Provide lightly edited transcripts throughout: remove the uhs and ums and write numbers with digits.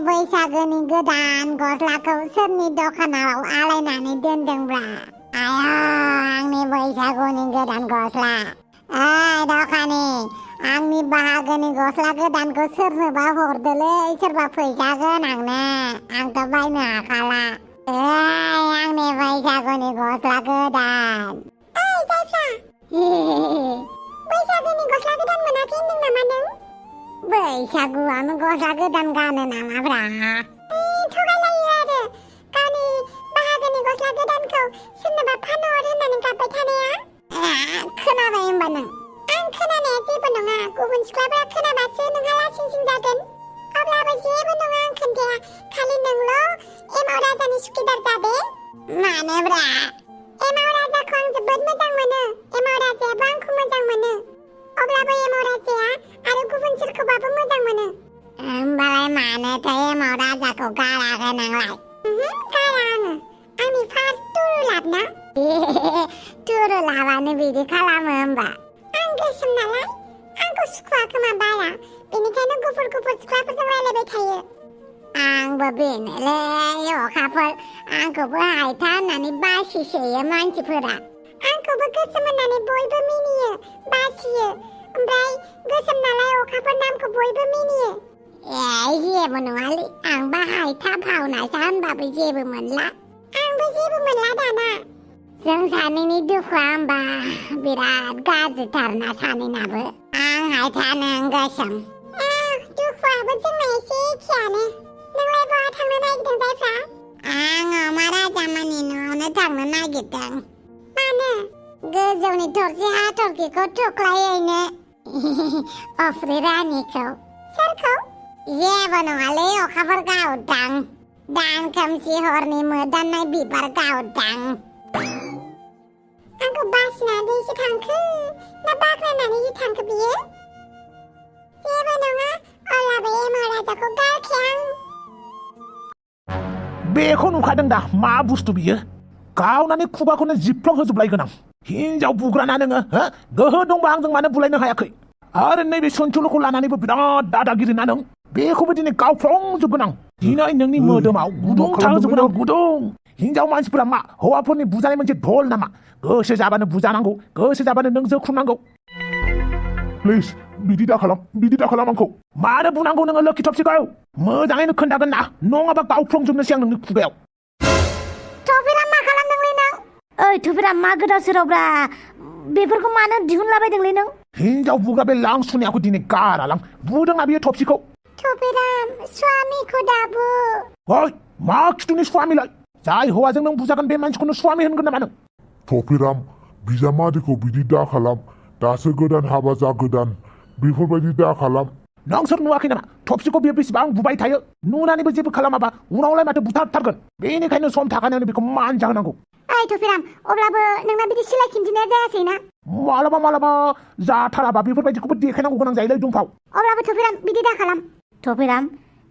बैसागोनि गोदान गस्लाखौ सोरनि दखानाव आलायनानै दोनदोंब्रा? आंनि बैसागुनि गोदान गस्ला। दखानि, आंनि बाहागोनि गस्ला गोदानखौ सोरनोबा हरदोलै, सोरबा फैसा गोनांनो। आंथ' बायनो हाखाला। आंनि बैसागुनि गस्ला गोदान। जायफ्रा बैसागुनि गस्ला गोदान मोनाखै होनदों नामा नों? बैसागुआवनो गस्ला गोदान गानो नामाब्रा? थगायलायो आरो गावनि बाहागोनि गस्ला गोदानखौ सोरनोबा फानहर होननानै गाबबाय थानाया। खोनाबाय होनबा नों? आं खोनानाया जेबो नङा, गुबुन सिख्लाफोरा खोनाबासो नोंहा लासिंसिं जागोन। अब्लाबो जेबो नङा, आं खोन्थाया। खालि नोंल' एमाव राजानि सुखिदार जादे। मानोब्रा? एमाव राजाखौ आं जोबोद मोजां मोनो। एमाव राजायाबो आंखौ मोजां मोनो। अब्लाबो एमाव राजाया आरो गुबुन सोरखौबाबो मोजां मोनो। होमबालाय मानोथो एमाव राजाखौ गाराखै नोंलाय? गारा आङो। आंनि फार्स्ट तुरुलाब ना। तुरुलाबानो बिदि खालामो होमबा? आं गोसोम नालाय आंखौ सुखुवा खोमा बारा, बेनिखायनो गुफुर गुफुर सिख्लाफोरजों रायलायबाय थायो। आंबो बेनोलै अखाफोर, आंखौबो हायथा होननानै बासिसोयो मानसिफोरा। आंखौबो गोसोम होननानै बयबो मिनियो, बासियो। ओमफ्राय गोसोम नालाय अखाफोर नामखौ बयबो मिनियो। जेबो नङालै, आंबा हायथा भावनासो होनबाबो जेबो मोनला। आंबो जेबो मोनला दाना। जों सानैनि दुखुआ होमबा बिराद गाज्रिथारना सानैनाबो। आं हायथा, नों गोसोम। दुखुआबो जोंना एसे एखेयानो। नोंलाय बहा थांनो नागिरदों जायफ्रा? आङो अमा राजामोननि न'आवनो थांनो नागिरदों। मानो? गोजौनि थरसे हाथरखिखौ थुख्लायहैनो। अफ्रि रानिखौ। सोरखौ? जेबो नङालै अखाफोर, गावदां। दान खोमसि हरनि मोदाननाय बिबार गावदां। आंखौ बासिनानैसो थांखो ना बाख्नायनानैसो थांखो बियो? जेबो नङा, अब्लाबो एमाव राजाखौ गारखायां। बेखौ नुखादों दा, मा बुस्थु बियो? गावनानै खुगाखौनो जिफ्लं होजोबलायगोन आं। हिनजाव बुग्राना नोङो? गोहो दंबा आंजों मानो बुलायनो हायाखै? आरो नैबे सन्थुलुखौ लानानैबो बिराद दादागिरि ना नों? बेखौबो दिनै गावफ्लंजोबगोन आं। दिनै नोंनि मोदोमाव गुदुं थाहोजोबगोन आं, गुदुं। हिनजाव मानसिफोरा मा हौवाफोरनि बुजानाय मोनसे धल नामा? गोसो जाबानो बुजानांगौ, गोसो जाबानो नों जोख्रुबनांगौ। प्लिज बिदि दा खालाम आंखौ। मानो बुंनांगौ नोङो लोखि थफसिखौ? मोजाङैनो खोन्थागोन ना, नङाबा गावफ्लंजोबनोसै आं नोंनि खुगायाव। थफिराम, मा खालामदोंलै नों? ओइ थफिराम, मा गोदाव सोरावब्रा? बेफोरखौ मानो दिहुनलाबायदोंलै नों? हिनजाव बुग्रा बे लांसुनियाखौ दिनै गारालां। बुदोंना बियो थफसिखौ। थफिराम, स्वामिखौ दाबु। ओइ, मा खिथुनि स्वामिलाय? जाय हौवाजों नों बुजागोन बे मानसिखौनो स्वामि होनगोन नामा नों? थफिराम, बिजामादैखौ बिदि दा खालाम। दासो गोदान हाबा जागोदान, बेफोरबायदि दा खालाम। नोंसोर नुवाखै नामा थफसिखौ बियो बेसेबां बुबाय थायो? नुनानैबो जेबो खालामाबा उनावलाय माथो बुथारथारगोन। बेनिखायनो सम थाखानायावनो बेखौ मान जाहोनांगौ। ओइ थफिराम, अब्लाबो नोंना बिदि सिलाय खिन्थिनाया जायासैना? मालाबा जाथाराबा बेफोरबायदिखौबो देखायनांगौ गोनां जायोलै दुमफाव। अब्लाबो थफिराम, बिदि दा खालाम। थफिराम,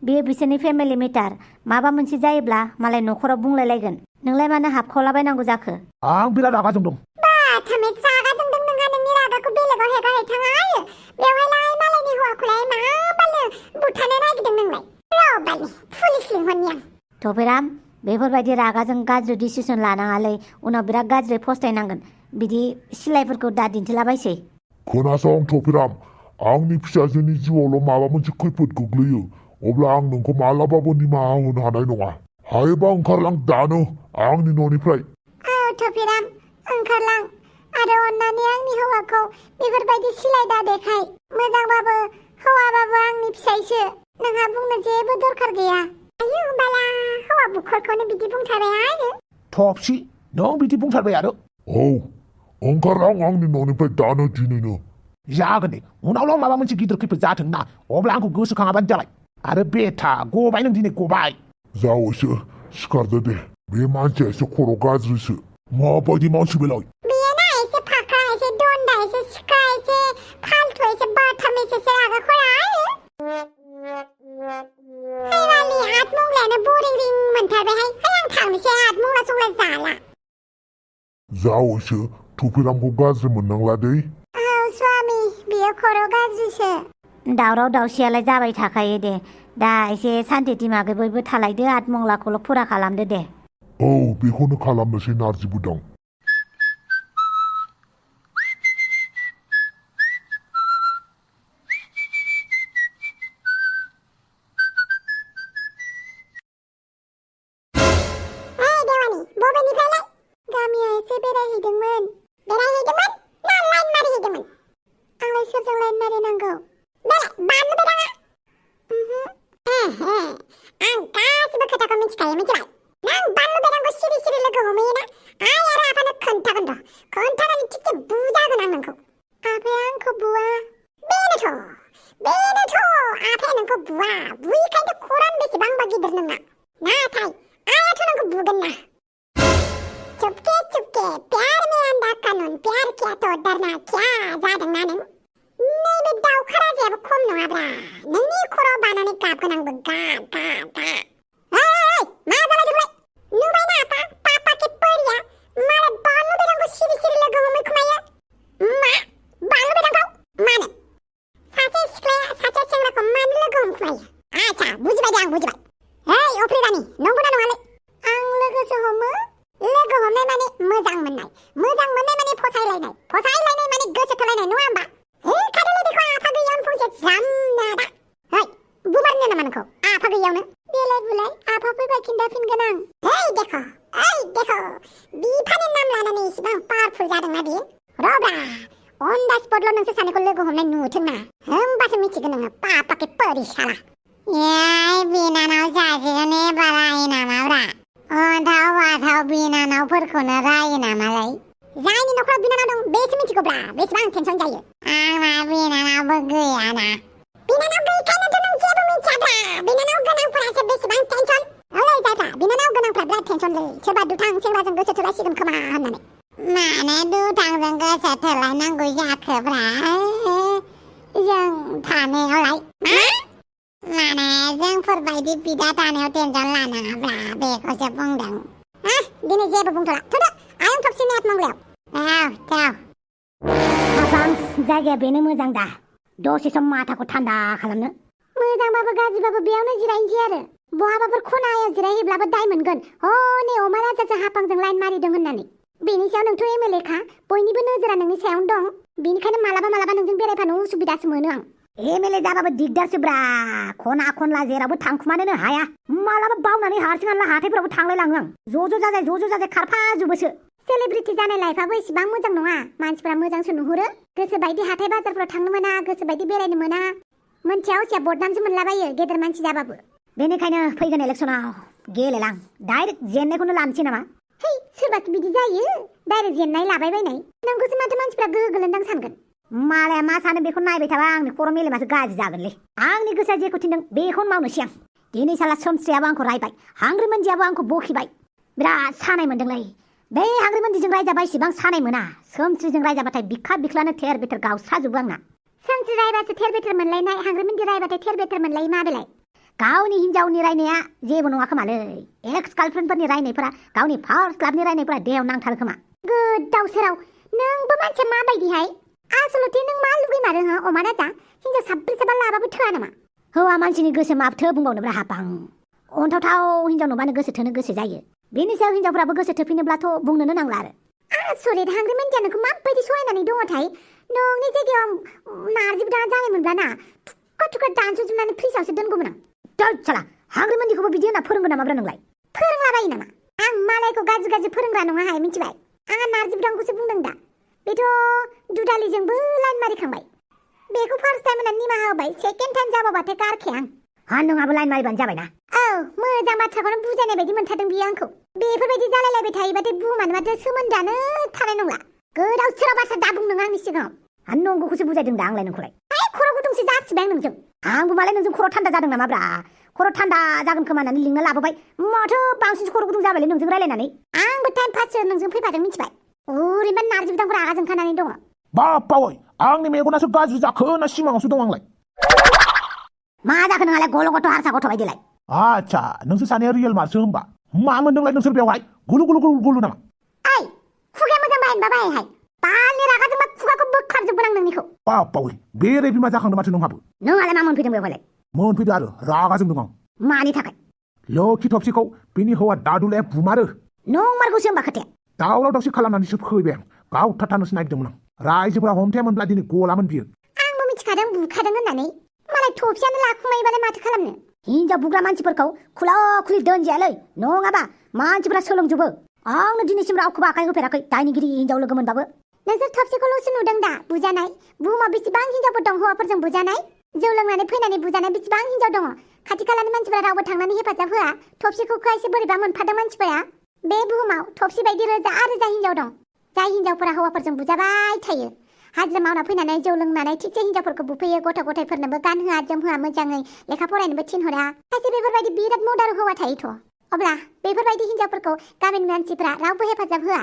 बेयो बिसोरनि फेमिलि मेटार। माबा मोनसे जायोब्ला मालाय न'खराव बुंलायलायगोन। नोंलाय मानो हाबखावलाबायनांगौ जाखो? आं बिराद रागा जोंदों। बाथामे रागा जोंदों नोंहा। नोंनि रागाखौ बेलेगाव हेगारहैथाङा आरो बेवहायलाय मालायनि हौवाखौलाय मा बानो बुथारनो नागिरदों नोंलाय? रबालि पुलिस लिंहरनि आं। थफिराम, बेफोरबायदि रागाजों गाज्रि डिसिसन लानाङालै, उनाव बिराद गाज्रि फस्थायनांगोन। बिदि सिलायफोरखौ दा दिन्थिलाबायसै। खोनासं थफिराम, आंनि फिसाजोनि जिउआवल' माबा मोनसे खैफोद गोग्लैयो, अब्ला आं नोंखौ मालाबाबो निमाहा होनो हानाय नङा। हायोबा ओंखारलां दानो आंनि न'निफ्राय। औ थफिराम, ओंखारलां। आरो अन्नानै आंनि हौवाखौ बेफोरबायदि सिलाय दा देखाय। मोजांबाबो हौवाबाबो आंनि फिसायसो। नोंहा बुंनो जेबो दरखार गैया। आयु, बाला हौवा बुखरखौनो बिदि बुंथारबाय आरो। थफसि, नों बिदि बुंथारबाय आरो? औ, ओंखारलां आंनि न'निफ्राय दानो दिनैनो। जागोन दे, उनावल' माबा मोनसे गिदिर खैफोद जाथों ना, अब्ला आंखौ गोसोखाङाबानो जाबाय। आरो बेथा गबाय नों दिनै गबाय। जावैसो, सिखारदो दे। बे मानसिया एसे खर' गाज्रिसो। माबायदि मानसि बेलाय? बेयो ना एसे फाख्रा, एसे दन्दा, एसे सिखा, एसे फाल्थु, एसे बाथामेसेसो रागा खरा आरो। हायवालि, हात मुंग्लायानो बरिं रिं मोनथारबायहाय। आं थांनोसै, हात मुंग्ला संग्ला जाला। जावैसो, थफिरामखौ गाज्रि मोननांला दै। औ स्वामि, बियो खर' गाज्रिसो। दावराव दावसियालाय जाबाय थाखायो दे दा एसे सान्थि दिमागै बयबो थालायदो आतमंलाखौल' फुरा खालामदो दे औ बेखौनो खालामनोसै नारजि बुदां ओइ देवानि बबेनिफ्रायलाय गामियाव एसे बेरायहैदोंमोन ना लाइन मारिहैदोंमोन आंलाय सोरजों लाइन मारिनांगौ बेलाय बानलु बेदाङा आं गासिबो खोथाखौ मिथिखायो मिथिबाय नों बानलु बेदांखौ सिरि सिरि लोगो हमहैयोना आइ आरो आफानो खोन्थागोन र' खोन्थानानै थिगसे बुजागोन आं नोंखौ आफाया आंखौ बुवा बेनोथ' आफाया नोंखौ बुवा बुयिखायनो खरान बेसेबांबा गिदिर नोंना नाथाय आयाथ' नोंखौ बुगोन ना चुपके प्यार में अंधा कानून प्यार किया तो डरना क्या जादोंना नों नैबे दाउखा राजायाबो खम नङाब्रा नोंनि खर'आव बानानै गाबगोन आंबो गाब ओइ मा जालायदोंलाय नुबायना आपा पापा के परिया मालाय बानलु बेदांखौ सिरि सिरि लोगो हमैखुमायो मा बानलु बेदांखौ मानो सासे सिख्लाया सासे सेंग्राखौ मानो लोगो हमखुमायो आच्छा बुजिबाय दे आं बुजिबाय ओइ अफ्रिरानि नंगौना नङालै आं लोगोसो हमो लोगो हमनाय माने मोजां मोननाय माने फसायलायनाय माने गोसो थोलायनाय नङा होमबा खादोलै बेखौ आफा गैयावनो फंसे जामना दा ओइ बुमारनो नामा नोंखौ आफा गैयावनो देलाय बुलाय आफा फैबा खिन्थाफिनगोन आं ओइ देखो बिफानि नाम लानानै इसिबां पावारफुल जादोंना बियो रब्रा अन दा स्पटल' नोंसोर सानैखौ लोगो हमनाय नुथोंना होमबासो मिथिगोन नोङो पापाके परि साला याय बिनानाव जाजिरने बाराय नामाब्रा अन्थाव बाथाव बिनानावफोरखौनो रायो नामालाय जायनि न'खराव बिनानाव दं बेसो मिथिगौब्रा बेसेबां टेनसन जायो आंना बिनानावबो गैयाना बिनानाव गैयैखायनोथ' नों जेबो मिथियाब्रा बिनानाव गोनांफोरासो बेसेबां टेनसन ओइ जायफ्रा बिनानाव गोनांफ्रा बिराद टेनसनलै सोरबा दुथां सेंग्राजों गोसो थोलायसिगोन खोमा होननानै मानो दुथांजों गोसो थोलायनांगौ जाखोब्रा जों थानायावलाय माने जोंफोरबायदि बिदा थानायाव टेनसन लानाङाब्रा बेखौसो बुंदों दिनै जेबो बुंथ'ला थुदो आयं थबसिनि आतमंलायाव जाव हाबां जायगाया बेनो मोजां दा दसे सम माथाखौ थान्दा खालामनो मोजांबाबो गाज्रिबाबो बेयावनो जिरायनोसै आरो बहाबाफोर खनायाव जिरायहैब्लाबो दाय मोनगोन हनै अमा राजासो हाफांजों लाइन मारिदों होननानै बेनि सायाव नोंथ' एमएलए बयनिबो नोजोरा नोंनि सायावनो दं बेनिखायनो मालाबा नोंजों बेरायफानो उसुबिदासो मोनो आं एमएलए जाबाबो दिगदारसोब्रा खना खनला जेरावबो थांखुमानोनो हाया मालाबा बावनानै हारसिं हानला हाथायफोरावबो थांलायलाङो आं ज' जाजाय खारफाजोबोसो सेलिब्रिटि जानाय लाइफआबो इसेबां मोजां नङा मानसिफ्रा मोजांसो नुहुरो गोसोबायदि हाथाय बाजारफ्राव थांनो मोना गोसोबायदि बेरायनो मोना मोनथिया हसिया बदनामसो मोनलाबायो गेदेर मानसि जाबाबो बेनिखायनो फैगोन इलेक्सनाव गेलेलां डाइरेक्ट जेननायखौनो लानोसै नामा है सोरबाखि बिदि जायो डाइरेक्ट जेननाय लाबायबायनाय नोंखौसो माथो मानसिफ्रा गोहो गोलोन्दां सानगोन मालाया मा सानो बेखौ नायबाय थाबा आंनि खर' मेलेमासो गाज्रि जागोनलै आंनि गोसोआ जेखौ थिनदों बेखौनो मावनोसै आं दिनै साला सोमस्रियाबो आंखौ रायबाय हांग्रिमोनदियाबो आंखौ बखिबाय बिराद सानाय मोनदोंलै बे हांग्रिमोनदिजों रायजाबा इसेबां सानाय मोना सोमस्रिजों रायजाबाथाय बिखा बिख्लानो थेर बेथेर गावस्राजोबो आंना सोमस्रि रायबासो थेर बेथेर मोनलायनाय हांग्रिमोनदि रायबाथाय थेर बेथेर मोनलायो माबेलाय गावनि हिन्जावनि रायनाया जेबो नङा खोमालै एक्स गार्लफ्रेन्डफोरनि रायनायफोरा गावनि फार्स्ट लाभनि रायनायफोरा देहायाव नांथारो खोमा गोदाव सोराव नोंबो मानसिया माबायदिहाय आसलथे नों मा लुगैमारो हो अमा राजा हिन्जाव साब्रै साबा लाबाबो थोआ नामा हौवा मानसिनि गोसो माबथो बुंबावनोब्रा हाबां अन्थावथाव हिन्जाव नुबानो गोसो थोनो गोसो जायो बेनि सायाव हिन्जावफ्राबो गोसो थोफिनोब्लाथ' बुंनोनो नांला आरो आसरित हांग्रिमोनदिया नोंखौ माबायदि सहायनानै दङथाय नोंनि जायगायाव नारजि बिदाङा जानायमोनब्लाना थुख्रा दानस'जोबनानै फ्रिजआवसो दोनगौमोन आं साला हांग्रिमोनदिखौबो बिदि होनना फोरोंगोन नामाब्रा नोंलाय फोरोंलाबायो नामा आं मालायखौ गाज्रि फोरोंग्रा नङाहाय मिथिबाय आंहा नारजि बिदांखौसो बुंदों दा बेथ' दुदालिजोंबो लाइन मारिखांबाय बेखौ फार्स्ट टाइम होननानै निमाहा होबाय सेकेन्ड टाइम जाबावबाथाय गारखाया आं नोंहाबो लाइन मारिबानो जाबायना औ मोजां बाथ्राखौनो बुजायनाय बायदि मोनथारदों बियो आंखौ बेफोरबायदि जालायलायबाय थायोबाथाय बुहुमानो माथो सोमोन्दोआनो थानाय नंला गोदाव सोराव बाथ्रा दा बुं नों आंनि सिगाङाव आं नंगौखौसो बुजायदों दा आंलाय नोंखौलाय खर' गुदुंसो जासिबाय आं नोंजों आंबो मालाय नोंजों खर' थान्दा जादों नामाब्रा खर' थान्दा जागोन खोमा होननानै लिंना लाबोबाय माथो बांसिनसो खर' गुदुं जाबायलै नोंजों रायलायनानै आंबो टाइम पाससो नोंजों फैफादों मिथिबाय ओरैनो नारजि बिदांफोरा रागा जोंखानानै दङ बापावै आंनि मेगनासो गाज्रि जाखो ना सिमाङावसो दं आंलाय मा जाखो नोंहालाय गल' गथ' हारसा गथ' बायदिलाय आच्छा नोंसोर सानैया रियेल मारसो होमबा मा मोनदोंलाय नोंसोर बेवहाय गुलु नामा ओइ खुगाया मोजां बाहायनोबा बाहायहाय बालनि रागाजों मा खुगाखौ बोखारजोबगोन आं नोंनिखौ बावै बेरे बिमा जाखांदों माथो नोंहाबो नोंहालाय मा मोनफैदों बेवहायलाय मोनफैदो आरो रागा जोंदों आं मानि थाखाय लोखि थबसिखौ बिनि हौवा दादुलाया बुमारो नंमारगौसो होमबा खोथाया दावराव दावसि खालामनानैसो फैबाय आं गावथारनोसो नागिरदोंमोन आं रायजोफोरा हमथायामोनब्ला दिनै गलामोन बियो आंबो मिथिखादों बुखादों होननानै मालाय थफियानो लाखुमायोबालाय माथो खालामनो हिन्जाव बुग्रा मानसिफोरखौ खुला खुलि दोनजायालै नङाबा मानसिफोरा सोलोंजोबो आंनो दिनैसिम रावखौबो आखाइ होफेराखै दायनिगिरि हिन्जाव लोगो मोनबाबो नोंसोर थफसिखौल'सो नुदों दा बुजानाय बुहुमाव बेसेबां हिन्जावफोर दं हौवाफोरजों बुजानाय जौ लोंनानै फैनानै बुजानाय बेसेबां हिन्जाव दङ खाथि खालानि मानसिफोरा रावबो थांनानै हेफाजाब होआ थफसिखौ एसे बोरैबा मोनफादों मानसिफोरा बे बुहुमाव थफसि बायदि रोजा रोजा हिन्जाव दं जाय हिन्जावफोरा हौवाफोरजों बुजाबाय थायो हाजिरा मावना फैनानै जौ लोंनानै थिगसे हिन्जावफोरखौ बुफैयो गथ' गथायफोरनोबो गानहोआ जोमहोआ मोजाङै लेखा फरायनोबो थिनहरा खायसे बेफोरबायदि बिराद मदार हौवा थायोथ' अब्ला बेफोरबायदि हिन्जावफोरखौ गामिनि मानसिफोरा रावबो हेफाजाब होआ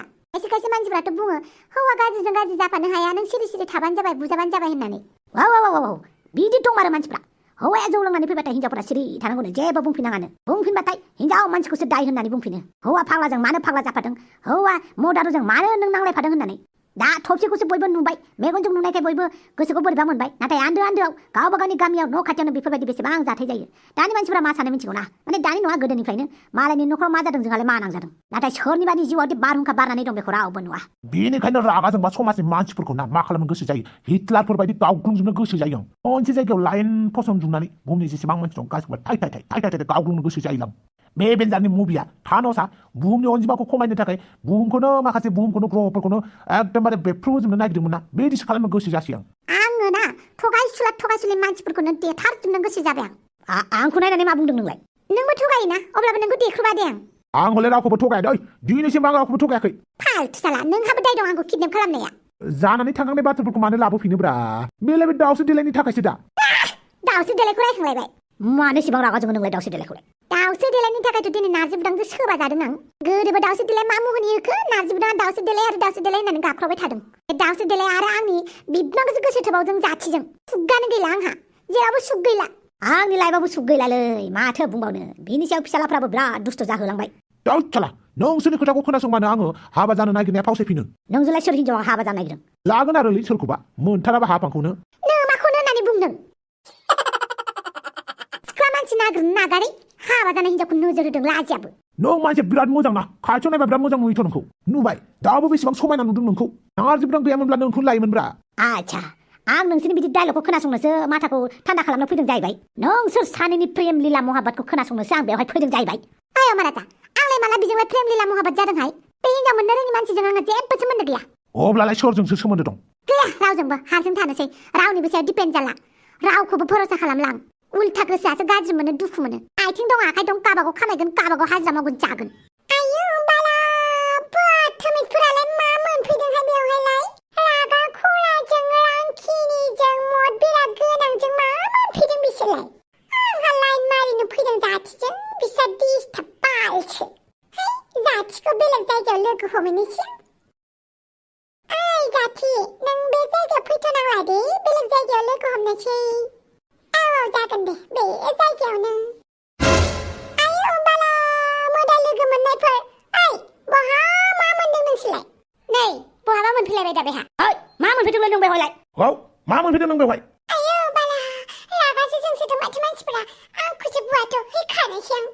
खायसे मानसिफोराथ' बुङो हौवा गाज्रिजों गाज्रि जाफानो हाया नों सिरि सिरि थाबानो जाबाय बुजाबानो जाबाय होननानै वाव बिदि दंमारो मानसिफ्रा हौवाया जौ लोंनानै फैबाथाय हिन्जावफोरा सिरि थानांगौनो जेबो बुंफिनाङानो बुंफिनबाथाय हिन्जाव मानसिखौसो दाय होननानै बुंफिनो हौवा फाग्लाजों मानो फाग्ला जाफादों हौवा मदारुजों मानो नों नांलायफादों होननानै दा थफसिखौसो बयबो नुबाय मेगनजों नुनायखाय बयबो गोसोखौ बोरैबा मोनबाय नाथाय आन्दोआव गावबा गावनि गामियाव न' खाथियावनो बेफोरबायदि बेसेबां जाथाय जायो दानि मानसिफोरा मा सानो मिथिगौ ना माने दानि नङा गोदोनिफ्रायनो मालायनि न'खराव मा जादों जोंहालाय मा नांजादों नाथाय सोरनिबानि जिउआव बारहुंखा बारनानै दं बेखौ रावबो नुवा बेनिखायनो रागा जोंबा समाजनि मानसिफोरखौ ना मा खालामनो गोसो जायो हिटलारफोर बायदि गावग्लुंजोबनो गोसो जायो आं मोनसे जायगायाव लाइन फसंजोबनानै बुहुमनि जेसेबां मानसि दं गासिबो थाइ थाइ गावग्लुंनो गोसो जायो आं बे बेन्जारनि मुभिया थान'सआ बुहुमनि अनजिमाखौ खमायनो थाखाय बुहुमखौनो ग्रहफोरखौनो एकदमबारे बेफ्रुजोबनो नागिरदोंमोन ना बेदिसो खालामनो गोसो जासै आङो ना थगायसुला मानसिफोरखौनो देथारजोबनो गोसो जाबाय आंखौ नायनानै मा बुंदों नोंलाय नोंबो थगायोना अब्लाबो नोंखौ देख्रुबा दे आं हले रावखौबो थगाया दै दिनैसिम आं रावखौबो थगायाखै फाल्थु साला नोंहाबो दाय दं आंखौ किडनेप खालामनाया जानानै थांखांनाय बाथ्राफोरखौ मानो लाबोफिनोब्रा बेलाय बे दाउसो देलायनि थाखायसो दा दाउसो देलायखौ रायखांलायबाय मानो एसेबां रागा जोङो नोंलाय दाउसो देलायखौलाय दाउसो देलायनि थाखायथ' दिनै नार्जि बुदांजों सोबा जादों आं गोदोबो दाउसो देलाय मा मुहनि होखो नार्जि बुदाङा दाउसो देलाय होननानै गाख्रावबाय थादों दाउसो देलाय आरो आंनि बिबनांगोसो गोसो थोबावजों जाथिजों सुगानो गैला आंहा जेरावबो सुग गैला आंनि लाइफआवबो सुग गैलालै माथो बुंबावनो बिनि सायाव फिसालाफ्राबो बिराद दुस्थ जाहोलांबाय दाउला नोंसोरनि खोथाखौ खोनासंबानो आङो हाबा जानो नागिरनाया फावसायफिनो नोंजोंलाय सोर हिन्जावा हाबा जानो नागिरदों लागोन आरोलै सोरखौबा मोनथाराबा हाबांखौनो नों माखौनो होननानै बुंदों सिख्ला मानसि नागारै हाबा जानाय हिन्जावखौ नोजोर होदों लाजियाबो नों मानसिया बिराद मोजां ना खाथियाव नायबा बिराद मोजां नुयोथ' नोंखौ नुबाय दाबो बेसेबां समायना नुदों नोंखौ नार्जि बुदां गैयामोनब्ला नोंखौ लायोमोनब्रा आच्छा आं नोंसोरनि बिदि डायलगखौ खोनासंनोसो माथाखौ थान्दा खालामनो फैदों जाहैबाय नोंसोर सानैनि प्रेम लीला महाबादखौ खोनासंनोसो आं बेवहाय फैदों जाहैबाय आय माराजा आंलाय माला बेजोंलाय प्रेम लीला महाबाद जादोंहाय बे हिन्जाव मोननो रोङि मानसिजों आंहा जेबो सोमोन्दो गैया अब्लालाय सोरजोंसो सोमोन्दो दं गैया रावजोंबो हारसिं थानोसै रावनिबो सायाव दिपेन्ड जाला रावखौबो भरोसा खालामला आं उल्था गोसोआसो गाज्रि मोनो दुखु मोनो आथिं दं आखाइ दं गाबागाव खामायगोन गाबागाव हाजिरा मावगोन जागोन आयौ बाला बर्थमिसफोरालाय मा मोनफैदोंहाय बेवहायलाय रागा खराजों रांखिनिजों मद बिराद गोनांजों मा मोनफैदों बिसोरलाय आंहा लाइन मारिनो फैदों जाथिजों बिसोर दिसथाब बालसो जाथिखौ बेलेग जायगायाव लोगो हमहैनोसै ओइ जाथि नों बे जायगायाव फैथ'नांला दे बेलेग जायगायाव लोगो हमनोसै औ जागोन दे बे जायगायावनो आयौ बाला मोदाय लोगो मोननायफोर ओइ बहा मा मोनदों नोंसोरलाय नै बहाबा मोनफैलायबाय दा बेहा ओइ मा मोनफैदोंलाय नों बेवहायलाय औ मा मोनफैदों नों बेवहाय आयौ बाला रागासो जोंसोदों माथो मानसिफोरा आंखौसो बुवाथ' हैखानोसै आं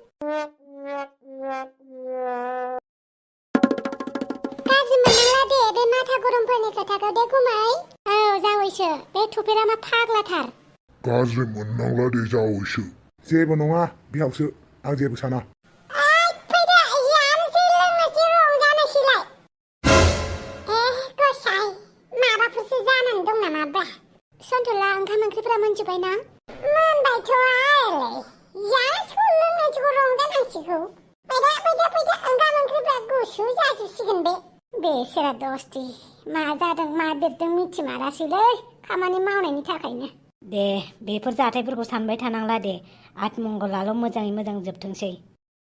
गाज्रि मोननांला दे बे माथा गरमफोरनि खोथाखौ दे गुमै औ जावैसो बे थुफेरा मा फाग्लाथार गाज्रि मोननांला दे जावैसो जेबो नङा बिहावसो आं जेबो साना फैदो जानोसै लोंनोसै रंजानोसैलाय गसाइ माबाफोरसो जानानै दं नामा ब्रा सन्थला ओंखाम ओंख्रिफोरा मोनजोब्बाय ना मोनबायथ' आरोलै जानोसै लोंनोसै रंजानांसिगौ फैदो ओंखाम ओंख्रिफ्रा गुसु जाजोबसिगोन बे बेसोरा दस्ति मा जादों मा देरदों मिथिमारासैलै खामानि मावनायनि थाखायनो दे बेफोर जाथायफोरखौ सानबाय थानांला दे आतमंगलाल' मोजाङै मोजां जोबथोंसै